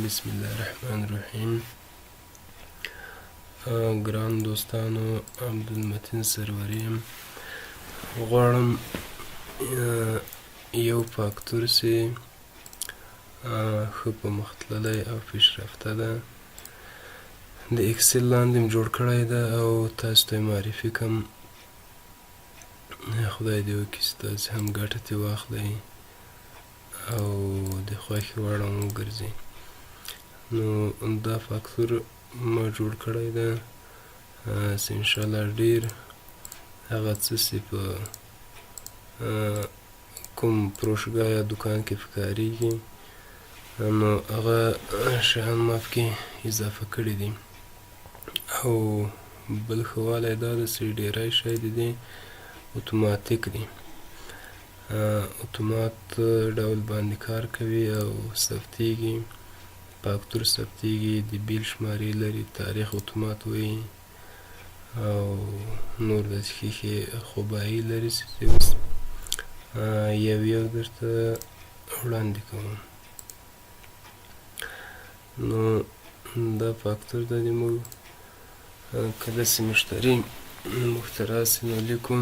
بسم الله الرحمن الرحیم. ګران دوستانو، عبدالمتین سروري یم. غواړم یو فاکتور چې ښه په مخ تللی او پیشرفته ده، د اکسل لاندې مې جوړ کړی ده او تاسو ته یې معرفي کړم. خدای دې وکړي چې تاسو هم ګټه ترې واخلئ او د خوښې وړ هم وګرځي. نو دا فاکتور ما جوړ کړی ده چې انشاءالله ډېر هغه څه چې په کوم فروشګاه یا دکان کې پکارېږي، نو هغه شیان ما پکې اضافه کړي دي. او بل ښه والی دا ده چې ډیری شی د دې اتوماتیک دي، اتومات ډول باندې کار کوي او ثبتیږي، فاکتور ثبتیږي، د بیل شمارې لري، تاریخ اتومات وایي او نور داسې ښې ښې خوبایي لري چې اوس یو یو درته وړاندې کوم. نو دا فاکتور د موږ کله چې مشتري موږ ته راسي، نو لیکو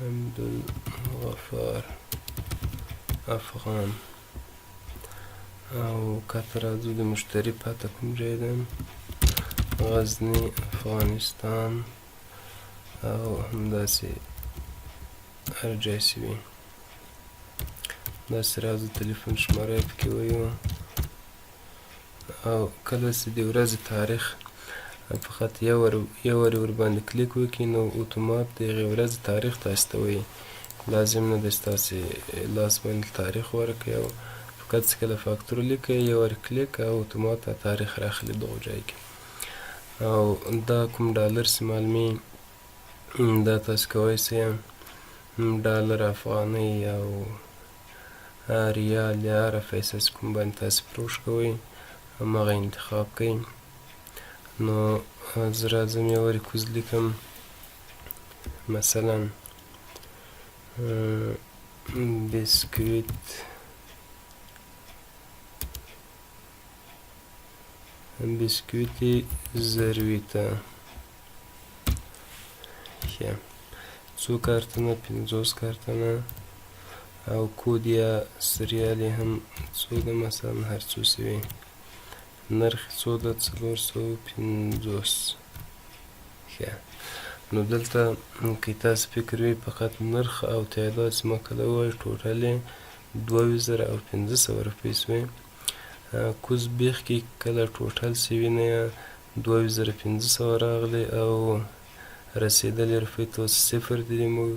عبدالغفار افغان. او کته راځو، د مشتري پته کوم ځای ده؟ غزني، افغانستان، او همداسې هر ځای چې وي. داسې راځو، تلیفون شماره یې پکې وایو. او کله چې د ورځې تاریخ فقط یو وار ورباندې کلیک وکړي، نو اتومات د هغې ورځې تاریخ تاسو ته وایي. لازم نه دی چې تاسې لاس باندې تاریخ ورکړئ، او فقط چې کله فاکتور لیکئ، یو وار کلیک او اتومات تاریخ راخلي دغو ځای کې. او دا کوم ډالر چې معلومي، دا تاسو کوی سئ ډالر، افغانۍ او ریال یا هره پیسه چې کوم باندې تاسو فروش کوئ، هماغه انتخاب کړئ. نو زه راځم، یو وارې کوز لیکم، مثلا بسکویت بسکویت زرویته. ښه، څو کارتنه؟ 50 کارتنه. او کود یا سریال یې هم څو ده؟ مثلا هر څو چې وي. نرخ څو ده؟ 450. ښه، نو دلته که تاسو فکر وي، فقط نرخ او تعداد چې ما کله ووایي، ټوټل یې 22,500 روپۍ شوې. کوز بیخ کې کله ټوټل چې وینئ، 22,500 راغلې او رسېدلې روپۍ ته اوس صفر دي موږ،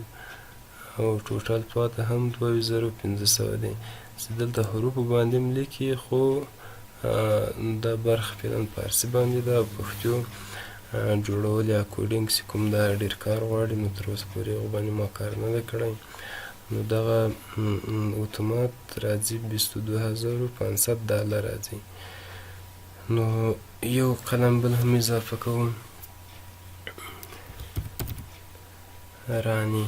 او ټوټل پاته هم 22,500 دي. چې دلته حروفو باندې هم لیکي، خو دا برخه فعلا فارسي باندې ده او پښتو جوړول یا کوډینګ چې کوم دا ډېر کار غواړي، نو تر اوسه پورې هغو باندې ما کار نه دی کړی. نو دغه اتومات راځي 22,500 ډالر راځي. نو یو قلم بل هم اضافه کوم، رانی،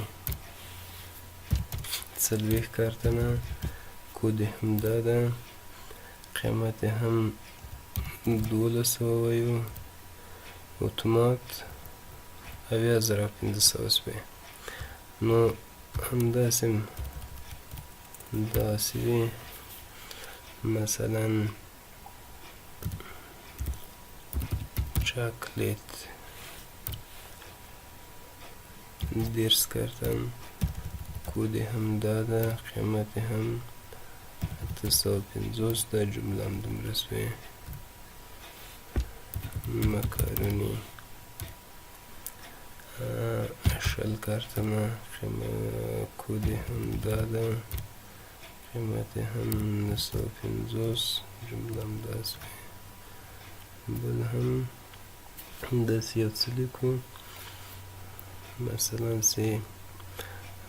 40 کارتنه، کود یې هم دا ده، قیمت یې هم 1200 وایو، اتومات 70,500 شوې. نو همداسې داسې وي، مثلا چاکلیت، 30 کارتن، کود یې هم دا ده، قیمت یې هم 850 ده، جمله هم دومره شوې. مکاروني، 20 کارتنه، کود یې هم دا ده، قیمت یې هم 950، جمله هم دا شوې. بل هم داسې یو څه لیکو، مثلا چې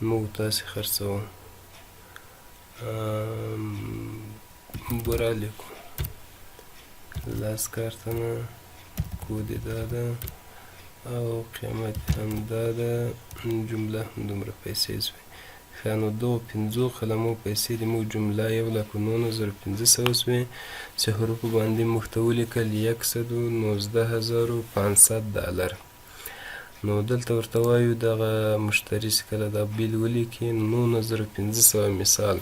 موږ تاسې خرڅوو، بوره لیکو، 10 کارتنه، کود یې دا ده او قیمت هم دا ده، جمله هم دومره پیسې شوې. ښه، نو دغو پنځو قلمو پیسې د موږ جمله 1,19,500 سوې چې حروفو باندې موږ ته ولیکل 119,500 دالر. نو دلته ورته وایو دغه مشتري چې کله دا بیل ولیکي 19,500 مثال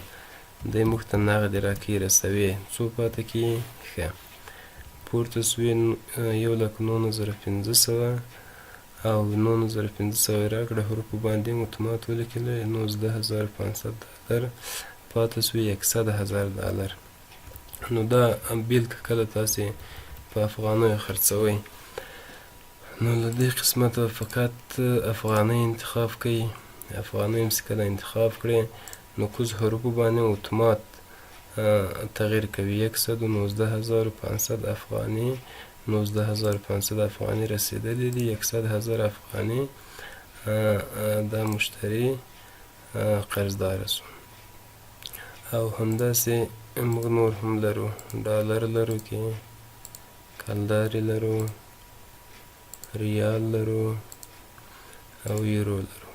دی موږ ته نغدې راکوي رسوي، څو پاته کېږي؟ ښه، پورته سوې 1,19,500 او 19,500 یې راکړه، حروفو باندې هم اتومات ولیکلې 19,500 دالر، پاته سوې 100,000 دالر. نو دا بیل که کله تاسې په افغانیو خرڅوئ نو له دې قسمته فقط افغانۍ انتخاب کړئ. افغانۍ هم چې کله انتخاب کړئ نو کوز حروفو باندې اتومات تغییر کوي، 119,500 افغاني، 19,500 افغاني رسېدلې دي، 100,000 افغاني دا مشتري قرضدار سو. او همداسې موږ نور هم لرو، ډالر لرو کې، کلدارې لرو، ریال لرو او یورو لرو.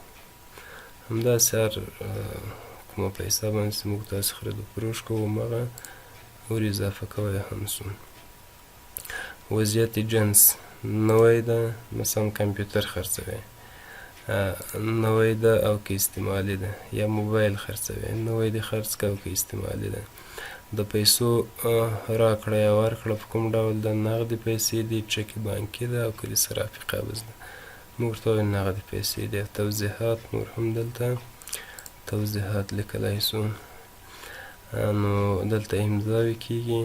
همداسې هر کومه پیسه باندې چې موږ تاسې خرید و فروش کوو هماغه ور اضافه کوی هم سو. وضعیت جنس نوی ده، مثلا کمپیوټر خرڅوي نوی ده او که استعمالي ده، یا موبایل خرڅوي نوی دی خرڅ که او که استعمالي ده. د پیسو راکړه یا ورکړه په کوم ډول ده، نغدې پیسې دي، چک بانکي ده او که د صرافي قبض ده، موږ ورته وایو نغدې پیسې دي. توضیحات نور هم دلته توضیحات لیکلی سو. نو دلته امضاوې کیږي.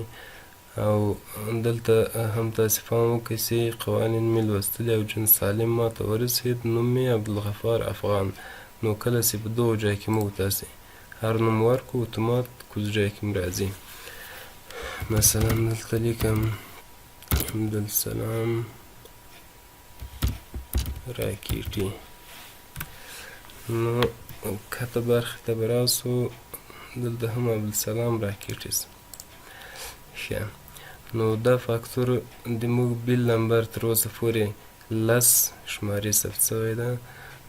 او دلته هم تاسې پام وکړئ چې قوانین مې لوستلي او جنس سالم ماته ورسېد، نوم مې عبدالغفار افغان. نو کله چې په دغو ځای کې موږ تاسې هر نوم ورکړو اتومات کوز ځای کې هم راځي. مثلا دلته لیکم عبدالسلام راکیټي، نو کښته برخې ته به راسو، دلته هم عبدالسلام راکیټي سو. ښه، نو دا فاکتور د موږ بیل نمبر تر اوسه پورې لس شمارې ثبت سوی ده،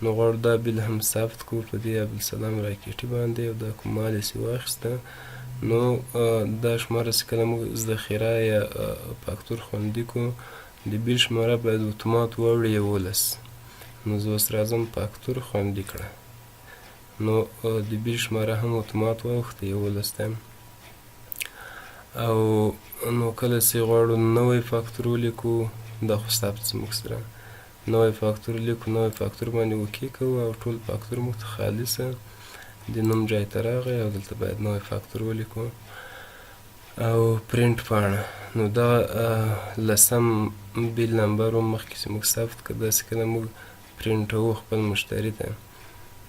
نو غواړو دا بیل هم ثبت کړو په دې عبدالسلام راکیټي باندې، او دا کوم مال یې چې واخیسته نو دا شماره چې کله موږ ذخیره یا فاکتور خوندي کړو د بیل شماره باید اتومات واوړي 11. نو زه اوس راځم فاکتور خوندي کړه، نو د بیل شماره هم اتومات واوښته 11 ده. او نو کله چې غواړو نوی فاکتور ولیکو، دا خو ثبت زموږ سره نوی فاکتور لیکو، نوی فاکتور باندې okay کوو او ټول فاکتور موږ ته خالصه د نوم ځای ته راغی او دلته باید نوی فاکتور ولیکو. او پرینټ پاڼه، نو دا لسم بیل نمبر و مخکې چې موږ ثبت کړ، داسې کله موږ پرینټوو خپل مشتري ته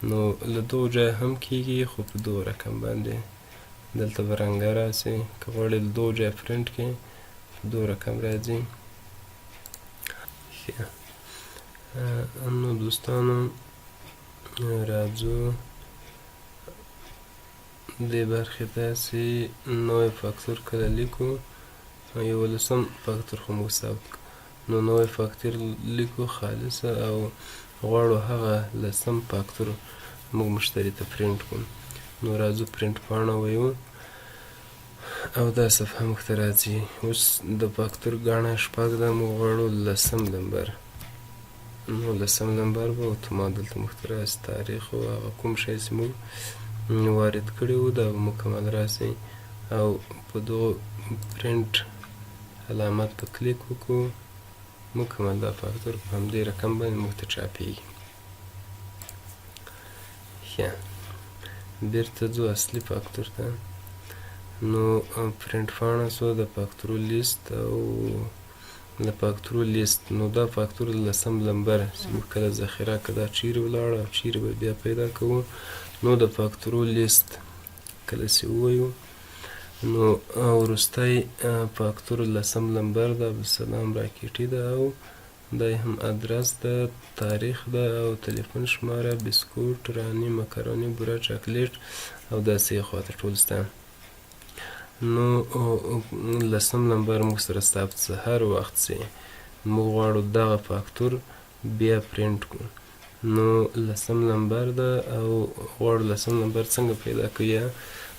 نو له دغو ځایه هم کیږي، خو په دغو رقم باندې دلته به رنګه راسي، که غواړې له دغو ځایه پرینټ کړې په دغو رقم راځي. ښه، نو دوستانو راځو دې برخې ته چې نوی فاکتور کله لیکو، یولسم فاکتور خو موږ ثبت کړ، نو نوی فاکتور لیکو خالصه او غواړو هغه لسم فاکتور موږ مشتري ته پرینټ کړو. نو راځو پرینټ پاڼه ویو او دا صفحه موږ ته راځي. اوس د فاکتور ګڼه 6 ده، موږ غواړو لسم لمبر، نو لسم لمبر به اتومات دلته موږ ته راسي، تاریخ او هغه کوم شی چې موږ وارد کړي وو دا به مکمل راسي. او په دغو پرینټ علامت په کلیک وکړو، مکمل دا فاکتور په همدې رقم باندې موږ ته چاپیږي. ښه، بیرته ځو اصلي فاکتور ته. نو پرینټ پاڼه سو د فاکتورو لیست او د فاکتورو لیست. نو دا فاکتور د لسم لمبر چې موږ کله ذخیره که دا چیرې ولاړه او چیرې به بیا پیدا کوو، نو د فاکتورو لیست کله چې ووایو نو وروستی فاکتور لسم لمبر د عبدالسلام راکیټي ده او دا یې هم ادرس ده، تاریخ ده او تلیفون شماره، بسکوټ، رانی، مکروني، بوره، چاکلیټ او داسې یې خواته ټول سته. نو لسم لمبر موږ سره ثبت سه، هر وخت چې موږ غواړو دغه فاکتور بیا پرینټ کړو نو لسم لمبر ده او غواړو لسم لمبر څنګه پیدا کوو یا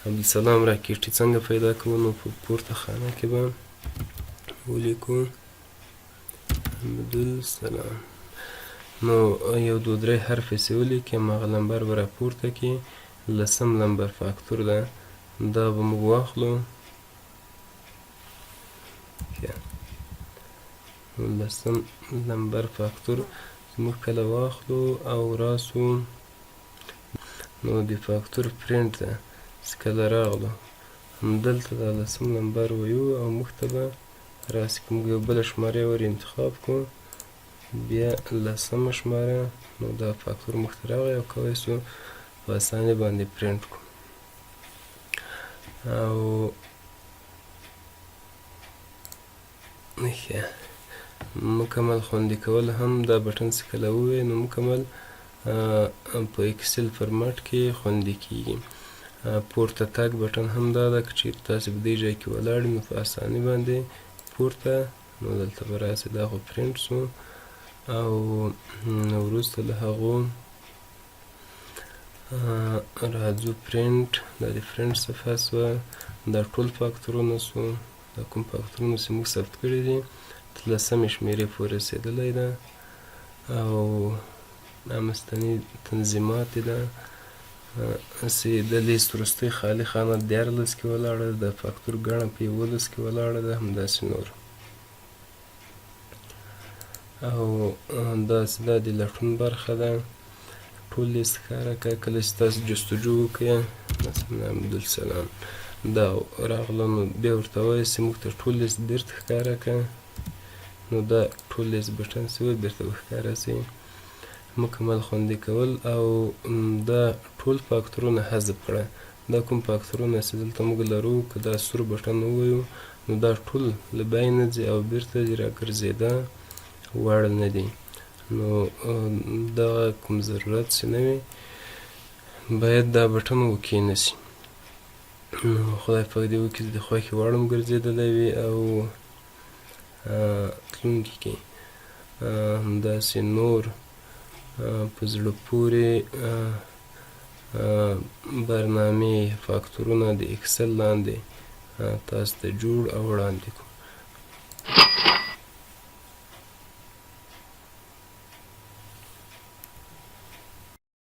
عبدالسلام راکیټي څنګه پیدا کوو، نو په پورته خانه کې به ولیکو عبدالسلام. نو یو دوه درې حرف یې چې ولیکي، هماغه لمبر به راپورته کړي. لسم لمبر فاکتور ده، دا به موږ واخلو. نو لسم لمبر فاکتور موږ کله واخلو او راسو، نو د فاکتور پرینټ ده چې کله راغلو همدلته دا لسم لمبر ویو او موږ ته به راسي. که موږ یو بله شماره ور انتخاب کړو، بیا لسمه شماره، نو دا فاکتور موږ ته راغی او کولی سو په اسانۍ باندې پرینټ کړو. او ښه، مکمل خوندي کول هم دا بټن څه کله ووې، نو مکمل په اکسل فرمټ کې خوندي کیږي. پورته تګ بټن هم دا ده، که چیرې تاسې په دې ځای کې ولاړ نو په اسانۍ باندې پورته، نو دلته به راسي. دا خو پرینټ سو. او وروسته له هغو راځو پرینټ، دا د پرینټ صفحه سوه. دا ټول فاکتورونه سو، دا کوم فاکتورونه چې موږ ثبت کړي دي تر لسمې شمېرې پورې رسېدلی ده. او دا مستني تنظیمات ده چې د لیست وروستۍ خالي خانه 13 کې ولاړه ده، د فاکتور ګڼه په 11 کې ولاړه ده، همداسې نور. او داسې دا د لټون برخه ده، ټول لیست ښکاره کړه. کله چې تاسو جستجو وکړئ، مثلا عبدالسلام دا راغله، نو بیا ورته وایي چې موږ ته ټول لیست بیرته ښکاره کړه، نو دا ټول لیست بټن چې وي بیرته به ښکاره سي. مکمل خوندي کول او دا ټول فاکتورونه حذف کړه. دا کوم فاکتورونه چې دلته موږ لرو، که دا سور بټن ووایو نو دا ټول له بینه ځي او بیرته دې راګرځېدا وړ نه دي. نو دغه کوم ضرورت چې نه وي باید دا بټن وکې نه سي. نو خدای پاک دې وکړي چې د خوښې وړ هم ګرځېدلی وي او تلونکي کې همداسې نور په زړه پورې برنامې فاکتورونه د اکسل لاندې تاسو ته جوړ او وړاندې کړو.